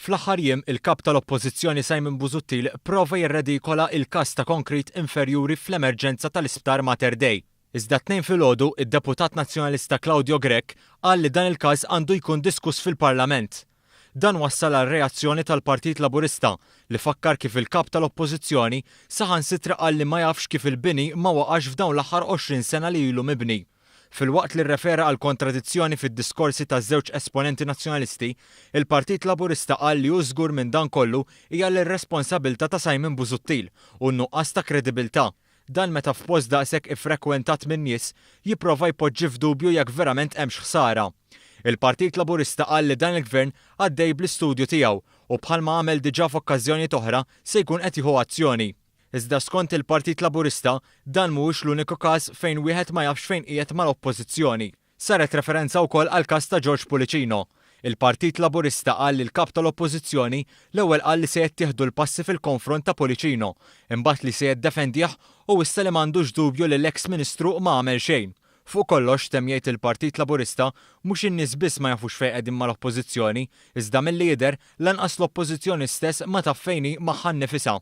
Fl-aħħar jiem, il-Kap tal-Oppożizzjoni Simon Busuttil prova jirredikola il-każ ta' konkrit inferjuri fl-emerġenza tal-Isptar Mater Dei. Iżda t-Tnejn filgħodu, id-Deputat Nazzjonalista Claudio Grech qal li dan il-każ għandu jkun diskuss fil-Parlament. Dan wassal għal reazzjoni tal-Partit Laburista li fakkar kif il-Kap tal-Oppożizzjoni saħansitra qal li ma jafx kif il-bini ma waqax f'dawn l-aħħar 20 sena li ilu mibni. Filwaqt li rrefera għal kontradizzjoni fid-diskorsi taż-żewġ esponenti Nazzjonalisti, il-Partit Laburista qal li hu żgur minn dan kollu hija l-irresponsabilità ta' Simon Busuttil u n-nuqqas ta' kredibilità. Dan meta f'post daqshekk iffrekwentat min-nies jipprova jpoġġi f'dubju jekk verament hemmx ħsara. Il-Partit Laburista qal li dan il-Gvern għaddej bl-istudju tiegħu u bħalma għamel diġà f'okkażjonijiet oħra se jkun qed jieħu azzjoni. Iżda skont il-Partit Laburista, dan mhuwiex l-uniku każ fejn wieħed ma jafx fejn qiegħed mal-Oppożizzjoni. Saret referenza wkoll għall-każ ta' George Pullicino. Il-Partit Laburista qal li l-Kap tal-Oppożizzjoni l-ewwel qal li se jittieħdu l-passi fil-konfront ta' Pullicino, imbagħad li se jiddefendih u issa li m'għandux dubju li l-eks Ministru ma għamel xejn. Fuq kollox, temm jgħid il-Partit Laburista, mhux in-nies biss ma jafux fejn qegħdin mal-Oppożizzjoni, iżda milli jidher, lanqas l-Oppożizzjoni stess ma taf fejn hi magħha nnifisha.